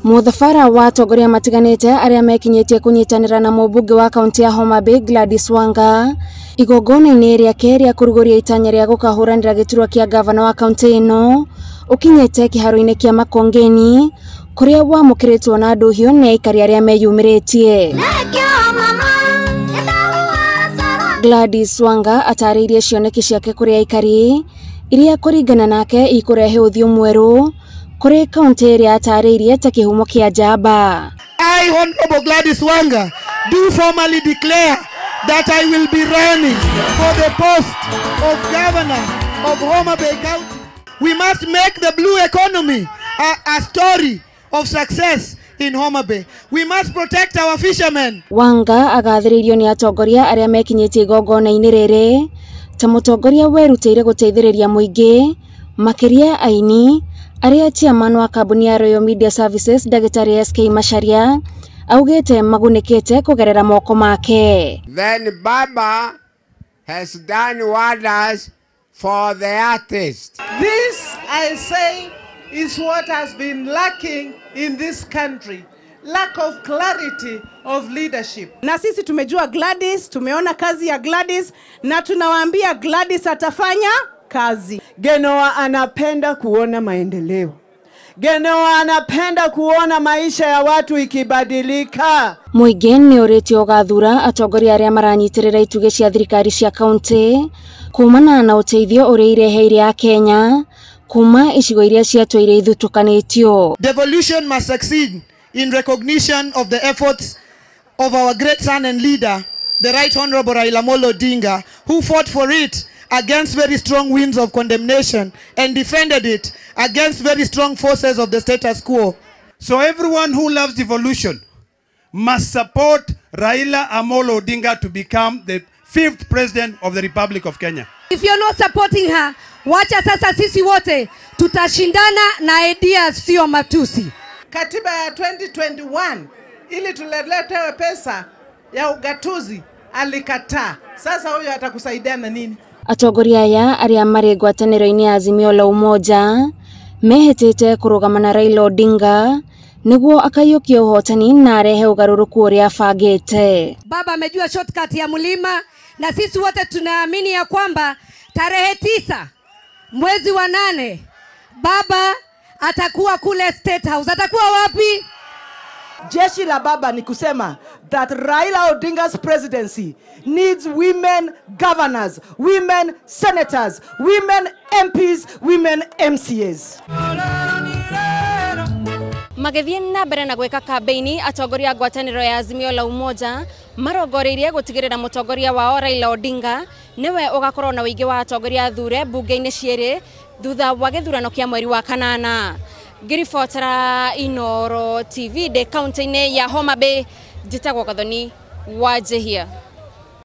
Muthabara wa atongoria matiganĩte arĩa mekinyĩtie kũnyitanĩra na mũmbunge wa kaunti ya Homa Bay Gladys Wanga igongona-inĩ rĩake rĩa kũrugũria itanya rĩa gũkahũranĩra gĩturwa kĩa gavana wa kaunti ĩno ũkinyĩte kĩharo-inĩ kĩa Makongeni kũrĩa wamũkĩrĩtwo na ndũhiũ nĩ aikari arĩa meyumĩrĩtie. Gladys Wanga atarĩirie cioneki ciake kũrĩ aikari iria kũringana nake ikũrehe ũthiũ mwerũ kũrĩ kaunti ĩrĩa atarĩirie ta kĩhumo kĩa njamba. I, Honorable Gladys Wanga, do formally declare that I will be running for the post of governor of Homa Bay County. We must make the blue economy a story of success in Homa Bay. We must protect our fishermen. Wanga agathĩrĩirio nĩ atongoria arĩa mekinyĩtie igongona-inĩ rĩrĩ ta mũtongoria werutĩire gũteithĩrĩria mũingĩ makĩria aini arĩa chairman wa kambuni ya Royal Media Services Ndagĩtarĩ SK Macharia augĩte magunĩkĩte kũgerera moko make. Then Baba has done wonders for the artist. This, I say, is what has been lacking in this country. Lack of clarity of leadership. Na sisi tumejua Gladys, tumeona kazi ya Gladys na tunawaambia Gladys atafanya kazi. Genoa anapenda kuona maendeleo. Genoa anapenda kuona maisha ya watu ikibadilika. Mũingĩ nĩ ũrĩtio ũgathura atongoria arĩa maranyitĩrĩra itugĩ cia thirikari cia kaunti kumana na ũteithio ũrĩa ireheire a Kenya kuma icigo iria ciatũire ithutũkanĩtio. Devolution must succeed in recognition of the efforts of our great son and leader, the Right Honorable Raila Amolo Odinga, who fought for it against very strong winds of condemnation and defended it against very strong forces of the status quo. So everyone who loves devolution must support Raila Amolo Odinga to become the 5th president of the Republic of Kenya. If you're not supporting her, wacha sasa sisi wote tutashindana na ideas, sio matusi. Katiba ya 2021 ili tuletewe pesa ya ugatuzi alikataa. Sasa huyo atakusaidia na nini? Atongoria aya arĩa marĩ ngwatanĩro-inĩ ya Azimio la Umoja mehĩtĩte kũrũgama na Raila Odinga nĩguo akaiyũkia ũhotani na arehe ũgarũrũku ũrĩa abangĩte. Baba amejua shortcut ya mlima na sisi wote tunaamini ya kwamba tarehe 9 mwezi wa 8 baba atakuwa kule State House. Atakuwa wapi? Jeshi la baba ni kusema that Raila Odinga's presidency needs women governors, women senators, women MPs, women MCAs. Magĩthiĩ na mbere na gwĩka kambeini atongoria a ngwatanĩro ya Azimio la Umoja marongoreirie gũtigĩrĩra mũtongoria wao Raila Odinga nĩwe ũgakorwo na ũingĩ wa atongoria athure mbunge-inĩ cierĩ thutha wa gĩthurano kĩa mweri wa kanana. Ngĩribotera Inooro TV ndĩ kaunti-inĩ ya Homa Bay, njĩtagwo Gathoni wa Njihia.